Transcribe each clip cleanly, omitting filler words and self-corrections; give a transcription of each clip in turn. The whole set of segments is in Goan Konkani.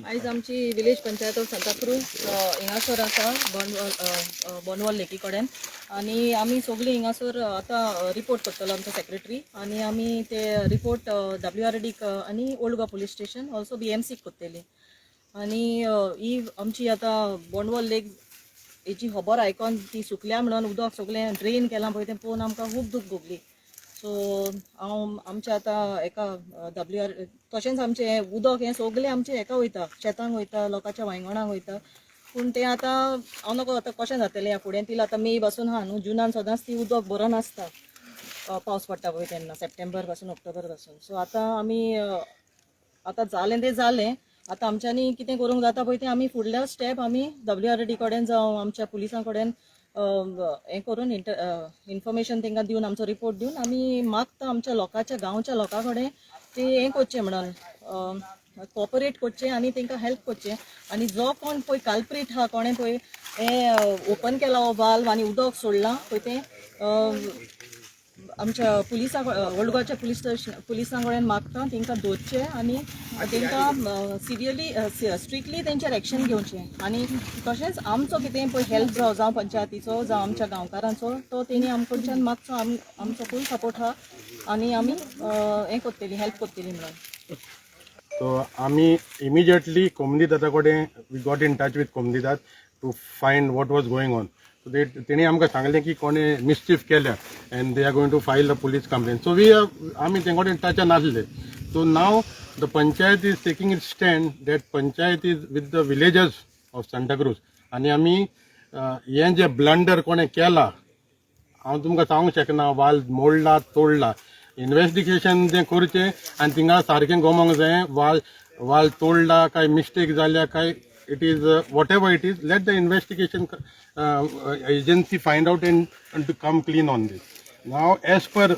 आयज आमची विलेज पंचायत ऑफ सांताक्रूज हिंगासर आसा बोंडवॉल, बोंडवॉल लेकी कडेन आनी आमी सगळीं हिंगासर आतां रिपोर्ट करतलो आमचो सेक्रेटरी आनी आमी ते रिपोर्ट WRDक आनी old Goa police station, also BMCक करतली. आनी ही आमची आतां बोंडवॉल लेक हेची खबर आयकोन ती सुकल्या म्हणून उदक सगळें ड्रेन केलां पळय, तें पळोवन आमकां खूब दूख भोगली. सो हांव आमच्या आतां एका WR तशेंच आमचें हें उदक हें सगळें आमचें हेका वयता, शेतांक वयता, लोकांच्या वांयगणाक वयता. पूण तें आतां हांव नको आतां कशें जातलें ह्या फुडें. ती आतां मे पासून आहा न्हू, जुनान सदांच ती उदक भरून आसता, पावस पडटा पळय तेन्ना, सप्टेंबर पासून, ऑक्टोबर पासून. सो आतां आमी आतां जालें तें जालें. आतां आमच्यांनी कितें करूंक जाता पळय तें आमी फुडल्या स्टेप आमी WRD कडेन जावं आमच्या पुलिसां कडेन हें करून इन्फॉर्मेशन तांकां दिवन, आमचो रिपोर्ट दिवन आमी मागता आमच्या लोकांच्या, गांवच्या लोकां कडेन ते हें करचें म्हणून, कॉपरेट करचें आनी तांकां हेल्प करचें. आनी जो कोण पळय कल्प्रीट आहा, कोणें पळय हें ओपन केला हो वाल्व आनी उदक सोडलां पळय, तें आमच्या पुलिसां, ओल्ड गोवाच्या पुलीस स्टेशन पुलिसां कडेन मागता तांकां धरचें आनी तांकां सिरियली, स्ट्रिक्टली तेंचेर एक्शन घेवचें. आनी तशेंच आमचो कितें पळय हेल्प जावं, जावं पंचायतीचो, जावं आमच्या गांवकारांचो, तो तेणी आमकडच्यान मागचो. आमचो फूल सपोर्ट आहा आनी आमी हें करतली, हेल्प करतली म्हणून. सो आमी इमिजिएटली कोमुनिदादा कडेन, we got in touch with Comunidade to find what was going on. So they तेणी आमकां सांगलें की कोणें मिसचीफ केल्या and they are going to file a police complaint. So we आमी तें कडेन टचान आसले. So now the panchayat is taking its stand that panchayat is with the villagers of Santa Cruz. आनी आमी हें जें ब्लंडर कोणें केला, हांव तुमकां सांगूंक शकना, वाल मोडला, तोडला, इन्वेस्टिगेशन तें करचें आनी थिंगा सारकें गोमोंक जाय, वाल तोडला काय मिस्टेक जाल्या काय. It is whatever it is, let the investigation agency find out and to come clean on this. Now, as per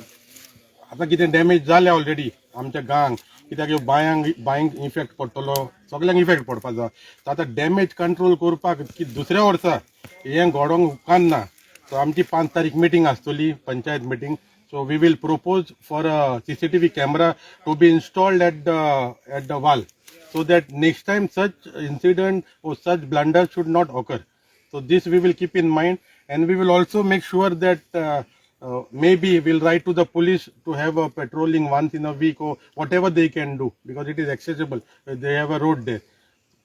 आतां कितें डॅमेज जाल्या ऑलरेडी आमच्या गांक, कित्याक ह्यो बांयांक, बांयक इफेक्ट पडटलो, सगल्यांक इफेक्ट पडपाचो. आतां डॅमेज कंट्रोल करपाक की दुसऱ्या वर्सा हें घडोवंक उपकारना. सो आमची 5 तारीख मिटींग आसतली, panchayat meeting. So we will propose for a CCTV camera to be installed at the valve so that next time such incident or such blunder should not occur. So this we will keep in mind, and we will also make sure that maybe we'll write to the police to have a patrolling once in a week or whatever they can do, because it is accessible. They have a road there.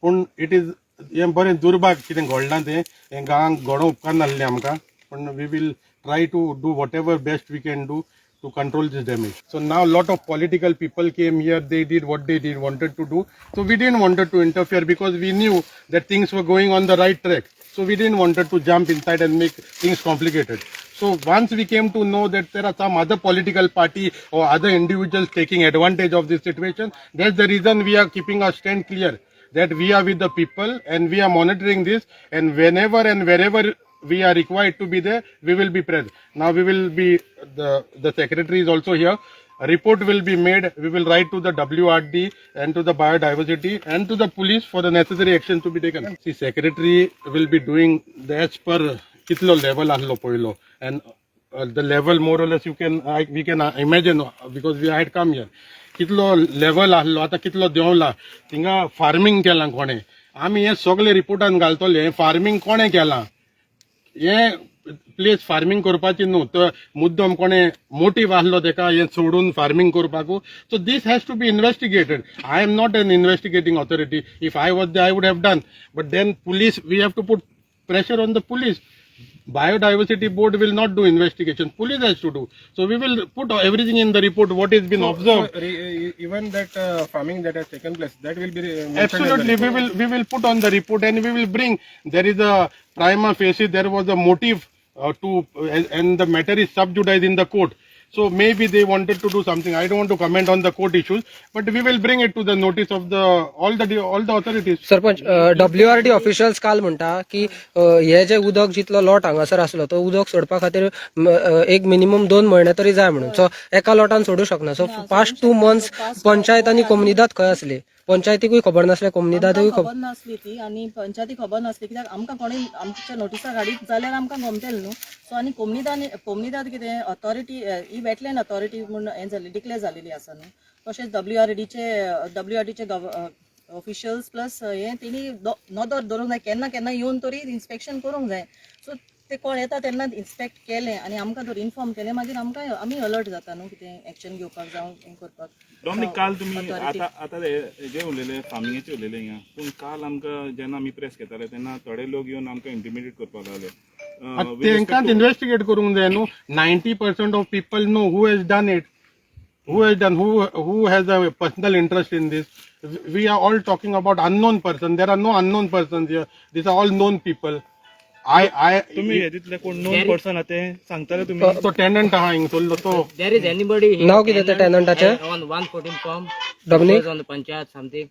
पूण it is हें बरें दुर्भाग कितें घडलां तें, हें गांवांक घडोवंक उपकारनासलें आमकां. पूण we will try to do whatever best we can do to control this damage. So now lot of political people came here, they did what they did wanted to do. So we didn't wanted to interfere because we knew that things were going on the right track. So we didn't wanted to jump inside and make things complicated. So once we came to know that there are some other political party or other individuals taking advantage of this situation, that's the reason we are keeping our stand clear that we are with the people and we are monitoring this, and whenever and wherever we are required to be there, we will be present. Now we will be, the secretary is also here. A report will be made. We will write to the WRD and to the biodiversity and to the police for the necessary action to be taken. See, secretary will be doing the as per कितलो level आहलो पयलो and the level more or less you can I, we can imagine because we had come here, कितलो लेवल आहलो, आतां कितलो देंवला, थिंगा फार्मींग केलां कोणें, आमी हें सगळें रिपोर्टान घालतले. हें फार्मींग कोणें केलां, हें प्लेस फार्मींग करपाची न्हू, तो मुद्दम कोणें मोटीव आहलो तेका हें सोडून farming करपाकू. So this has to be investigated. I am not an investigating authority. If I was, I would have done, but then police, we have to put pressure on the police. Biodiversity board will not do investigation, police has to do. So we will put everything in the report, what has been observed. So, even that farming that has taken place, that will be mentioned in the Absolutely, we report. will put on the report and we will bring. There is a prima facie, there was a motive to, and the matter is sub judice in the court. So maybe they wanted to do something. I don't want to comment on the court issues, but we will bring it to the notice of the all the authorities. Sarpanch, WRD officials काल म्हणटा की हे जे उदक जितलो लोट हांगासर आसलो तो उदक सोडपा खातीर एक मिनिमम 2 म्हयने तरी जाय म्हणून. सो एका लोटान सोडूं शकना. सो पास्ट 2 मंथ्स पंचायत आनी कोमुनिदाद खंय आसली? पंचायतीकूय खबर नासलें, कोमुनिदादूय आमकां खबर खबर नासली ती आनी पंचायती खबर नासली, कित्याक आमकां कोणी आमच्या नोटिसा हाडीत जाल्यार आमकां गमतलें न्हू. सो आनी कोमुनिदाद, कोमुनिदाद कितें ऑथॉरिटी ही वेटलँड ऑथॉरिटी म्हूण हें जाल्ली, डिक्लेर जालेली आसा न्हू. तशेंच डब्ल्यू आर डीचे ऑफिशियल्स प्लस हें तेणी नदर दवरूंक जाय, केन्ना केन्ना येवन तरी इन्स्पेक्शन करूंक जाय. सो ते कोण येता तेन्ना इन्स्पेक्ट केलें आनी आमकां जर इन्फॉर्म केलें, मागीर आमकां आमी अलर्ट जाता न्हू, कितें एक्शन घेवपाक जावं हें करपाक. डॉमनीक, काल तुमी Authority. आतां आतां हे उलयले, फार्मिंगेचे उलयले हिंगा, पूण काल आमकां जेन्ना आमी प्रेस घेताले तेन्ना थोडे लोक येवन आमकां इंटिमिडेट करपाक लागले. With respect तेंकांच इन्व्हेस्टिगेट करूंक जाय न्हू. 90% of people know who has done it, who has done, who has a personal interest in this. We are all talking about unknown person. There are no unknown persons here. These are all known people. I तुमी हे तितले कोण नोन पर्सन आहा ते सांगताले तुमी? तो टेनंट आहा हिंगसरलो तो. There is anybody here नाव कितें त्या tenant-आचें? On 114 form? Dominic? Was on the panchayat something.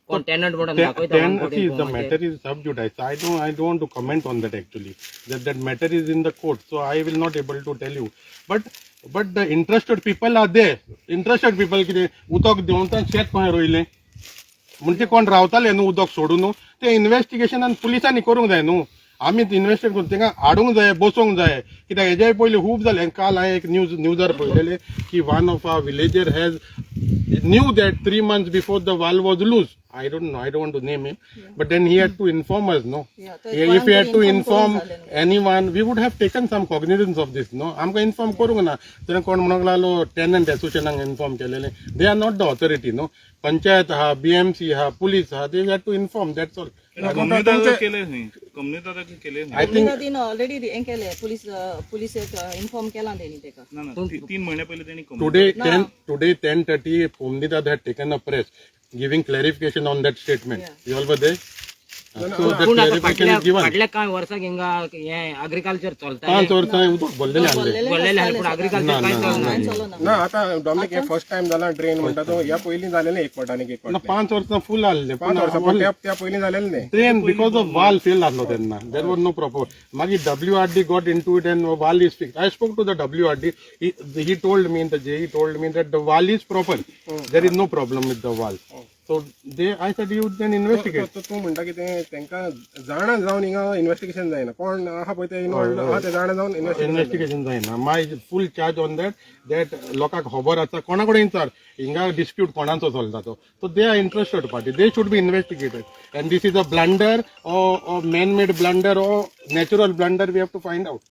कोण tenant म्हणून दाखयता Then 114 see, the form. Matter is sub judice. I don't want to comment on that actually. That matter is in the court, so I will not able to tell you. But the interested people are there. Interested people कितें उदक देंवता, शेत कशें रोयलें म्हणजे कोण रावताले न्हू उदक सोडून न्हू, ते इन्व्हेस्टिगेशन आनी पुलिसांनी करूंक जाय न्हू. आमी इन्व्हेस्टिगेट करून तांकां हाडूंक जाय, बसोवंक जाय, कित्याक हेज्या पयलीं खूब जालें. काल हांवें एक न्यूजार पळयलेलें की one of our villager has knew that 3 months before the valve was loose. I don't know, I don't want to name him, but then he had to inform us, no? Yeah, so If he had to inform inform करूंक जालें. Anyone, we would have taken some cognizance of this, no? आमकां इन्फॉर्म करूंक ना. तेणें कोण म्हणूंक लागलो टेनंट एसोसिएशनाक इन्फॉर्म केलेलें. They are not the authority, no? Panchayat आहा, बीएमसी आहा, पुलीस आहा, they had to inform, that's all. कम्युनिदादाक केले न्ही, कम्युनिदादाक केले न्ही. I think तीन ऑलरेडी हें केलें, पुलिसेक इन्फॉर्म केलां तेणी तेका. ना ना, 3 म्हयन्या पयलीं तेणी Today 10:30, Pomnidad had taken a press giving clarification on that statement. Yeah. You all were there? So that पूण आतां clarification फाटल्या is given. फाटल्या कांय वर्साक हिंगा हें अग्रिकल्चर चलता. 5 वर्सां उदक भरलेलें आहलें. भरलेलें आसलें, पूण अग्रिकल्चर कांय चलना. कांय चलना. ना, आतां डॉमनीक, हे फर्स्ट टायम जाला ड्रेन म्हणटा तो. ह्या पयलीं जालेलें एक फावट आनीक एक ना, फावट. 5 वर्सां फूल आहलें. 5 वर्सां, पूण त्या पयलीं जालेलें न्ही. Drain because of valve fail आहलो तेन्ना, there were no proper. मागीर WRD got into it and valve is fix. I spoke to the WRD. He told me, the JE told me that the valve is proper, there is no problem with the valve. So they I said you then investigate. तो तूं म्हणटा की ते तांकां जाणा जावन हिंगा इन्व्हेस्टिगेशन जायना. कोण आहा पळय ते इनवॉल्व आहा ते जाणा जावन इन्व्हेस्टिगेशन इन्व्हेस्टिगेशन जायना. My full charge on that, that लोकांक खबर आसा. कोणा कडेन विचार, हिंगा डिस्प्यूट कोणाचो चलता तो. So they are interested party, they should be investigated. And this is a blunder or man made blunder or natural blunder, we have to find out.